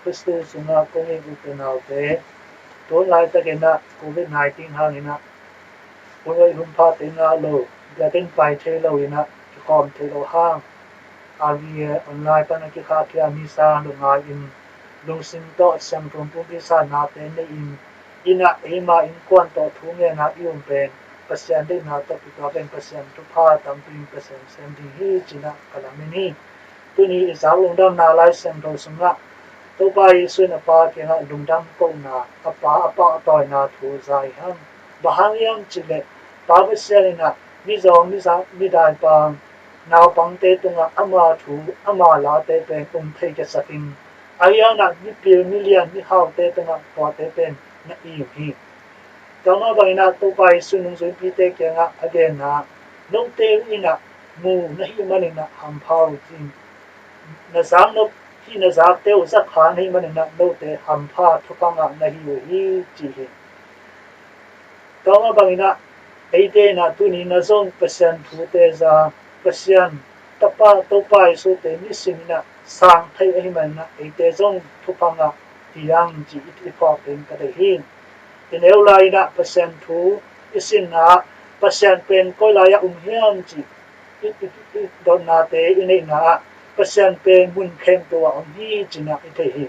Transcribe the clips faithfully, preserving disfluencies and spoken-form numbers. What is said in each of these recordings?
Khristu sungah kong it u te nau te, tun laitakin ah covid nineteen hangin ah hun hoih hun pha te ngah lo, biakinn pai thei lo in ah kikhawm thei lo hang, R V A online pan a kikhahkhia misa lungngai in, lungsim tawh siangtho pumpi sanna te nei in, inn ah eima innkuan tawh thu ngen a i um pen Pasian deihna tawh kituak in Pasian thupha tampi in Pasian sem ding hi ci-in ah ka lamen hi. Tuni i zak lungdamna Lai Siangtho sungah Topa Jesu in a Pa kiangah lungdam kohna, a Pa a pahtawina thu za hi hang. Bang hang hiam cih leh Pa Pasian in ah mizawng, miza-, midaipang, naupangte tungah ama thu, ama late pen um thei kiasak in, ahi hangin ah mipil, milian, mihaute tungah tuate pen na im hi. Tua mah bangin ah Topa Jesu nungzuipite kiangah a genna, note in ah mu na hih manin ah hampha uh ci. Na zaknop, hih na zakte uh zakha na hih manin ah note hampha thupha ngah na hi uh hi ci hi. Tua mah bangin ah eite in ah tuni na zong Pasian thute za, Pasian Tapa Topa Jesu te nisim in ah sang thei ahih manin ah eite zong thupha ngah hi hang ci i, i phawk ding ka deih hi. I neu lai in ah Pasian thu i sinna ah Pasian pen koi lai ah um hiam ci i, i, i dotnate i neihna ah Pasian pen mun khempeuh ah om hi ci-in ah i thei hi.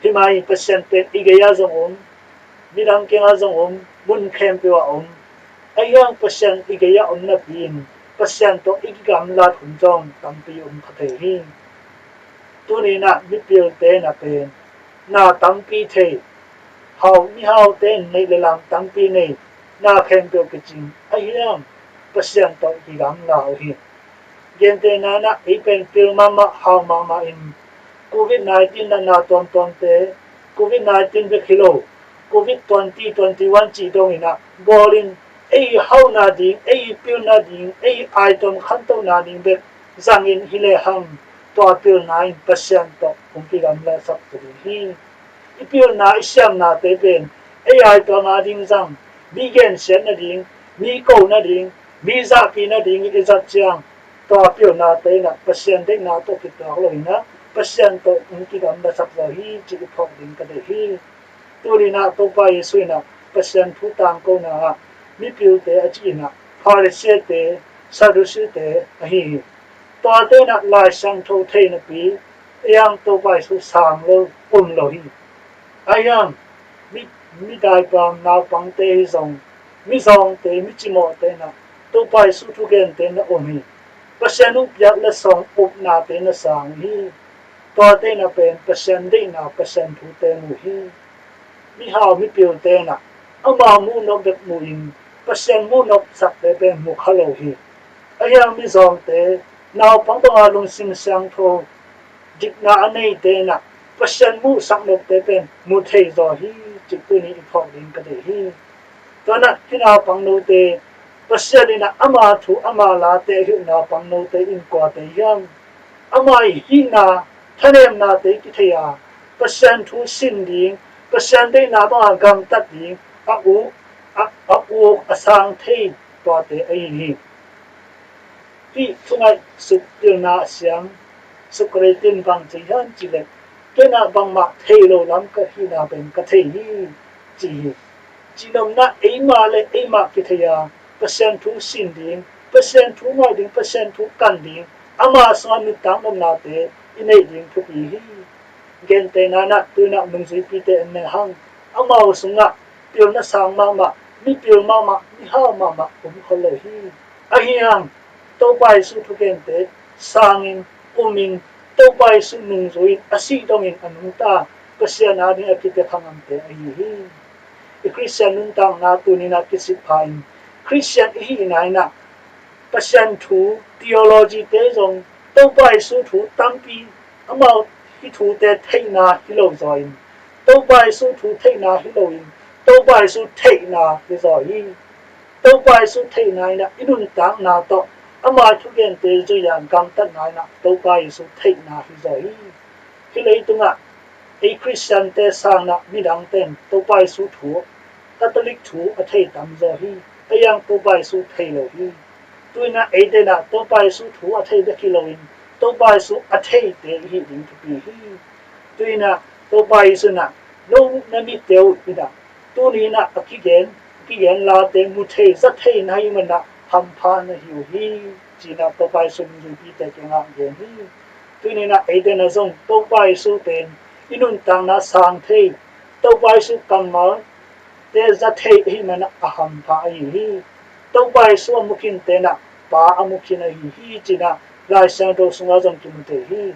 Hih mah hi, Pasian pen i gei ah zong om, midang kiangah zong om, mun khempeuh ah om. Ahi hang Pasian i gei ah om napi in Pasian tawh i kigamlat hun zong tampi om kha thei hi. Tuni in ah mipilte na pen na tampi thei, hau, mihaute in neih le lam tampi nei, na khempeuh kicing, ahi hang Pasian tawh i kigamla uh hi. Gentehna in ah ei pen pil mahmah, hau mahmah in covid nineteen natna tuamtuamte, covid nineteen bek hi lo, covid twenty twenty-one cih dongin ah bawl in ei hauhna ding, ei pilna ding, ei aituam khantohna ding bek zangin hi lehang tua pilna in Pasian tawh hong kigamlasak ding hi. I pilna, i siamnate pen ei aituam a ding zang, mi gensiat nading, mi ko nading, mi zahpih nading i zat ciang tua pilnate in ah Pasian deihna tawh kituak lo in ah Pasian tawh hong kigamlasak zaw hi ci i phawk ding ka deih hi. Tuni in ah Topa Jesu in ah Pasian thu tangkona ah mipilte a cih in ah Pharisee-te, Sadducee-te ahi hi. Tuate in ah Lai Siangtho thei napi, ei hang Topa Jesu sang lo, um lo hi. Ahi hang mi, midaipang naupangte hi zong, mizawngte, micimawhte in ah Topa Jesu thugente na um hi. Pasian hong piak letsong upnate na sang hi. Tuate in ah pen Pasian deihna, Pasian thute mu hi. Mihau mipilte in ah ama muhnop bek mu in Pasian muhnopsakte pen mu kha lo hi. Ahi hang mizawngte, naupang banga lungsim siangtho, dikna a neite in ah Pasian muhsak nopte pen mu thei zaw hi cih tuni i phawk ding ka deih hi. Tua in ah hih naupang note, Pasian in ah ama thu, ama late a hilh naupang note in kuate hiam? Ama i hihna, thanemnate kithei a, Pasian thu sin ding, Pasian deihna banga gamtat ding a uk, a, a uk a sang thei tuate ahi hi. Hih thungaihsut pilna a siam Socrates in bang ci hiam cih leh, ken ah bangmah thei lo lam ka hihna pen ka thei hi, ci hi. Cihnopna, eimah le eimah kithei a, Pasian thu sin ding, Pasian thu ngaih ding, Pasian thu kan ding, ama sungah nuntak nopnate i neih ding thupi hi. Gentehna in ah tu in ah nungzuipite en lehang, amau sungah pilna sang mahmah, mipil mahmah, mihau mahmah om khol lo hi. Ahi hang Topa Jesu thugente sangin, umin, Topa Jesu nungzuiin, a sih dongin a nungta Pasian ading a kipia khangamte ahi hi. I Khristian nuntakna tuni in ah kisitpha in, Khristian i hihna in ah Pasian thu, theology-te zong, Topa Jesu thu tampi, amau hih thute theihna hi lo zaw in, Topa Jesu thu theihna hi lo in, Topa Jesu theihna hi zaw hi. Topa Jesu theihna in ah i nuntakna tawh ama thugente zui a gamtatna in ah Topa Jesu theihna hi zaw hi. Hih leitungah ei Khristiante sangin ah midangte in Topa Jesu thu, Catholic thu a thei tamzaw hi. Ahi hang Topa Jesu thei lo hi. Tu in ah eite in ah Topa Jesu thu a thei bek hi loin Topa Jesu a theite i hih ding thupi hi. Tu in ah Topa Jesu in ah, no na mite uh in ah, tuni in ah a kigen, a kigen late mu thei, za thei na hih manin ah hampha na hi uh hi, ci-in ah Topa Jesu in mipite kiangah gen hi. Tuni in ah eite in ah zong Topa Jesu pen i nuntakna sang thei, Topa Jesu kammal te za thei ahih manin ah a hampha ahi hi. Topa Jesu a mu khinte in ah Pa a mu khin ahi hi, ci-in ah Lai Siangtho sungah zong kimu thei hi.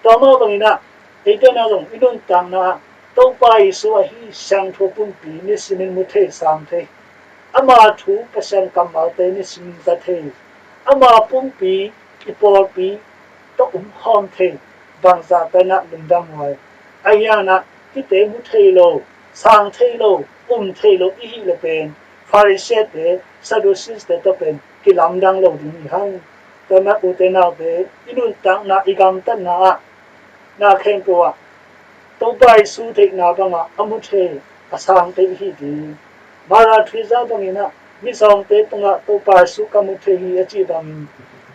Tua mah bangin ah eite in ah zong i nuntakna ah Topa Jesu ahi siangtho pumpi nisimin mu thei, sang thei, ama thu, Pasian kammalte nisimin za thei, ama pumpi, i pawlpi tawh um khawm thei, bangzah ta in ah lungdam huai. Ahi hangin ah hihte mu thei lo, sang thei lo, um thei lo i hih leh pen Pharisee-te, Sadducee-te tawh pen kilamdang lo ding hi hang. Tua manin ute naute, i nuntakna, i gamtatna ah, na khempeuh ah Topa Jesu theihna bangah a mu thei, a sang thei i hih ding. Mother Teresa bangin ah mizawngte tungah Topa Jesu ka mu thei hi a cih bangin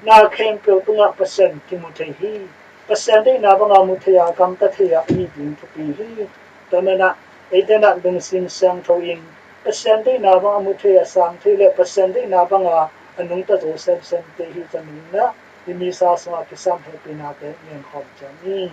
na khempeuh tungah Pasian kimu thei hi. Pasian deihna bangah mu thei a, gamta thei a i hih ding thupi hi. Tua manin ah eite in ah lungsim siangtho in Pasian deihna bangah mu thei, a sang thei leh Pasian deihna bangah a nungta zo semsemte i hih ciangin ah i misa sungah kisam hehpihnate ngen khawm ciat ni.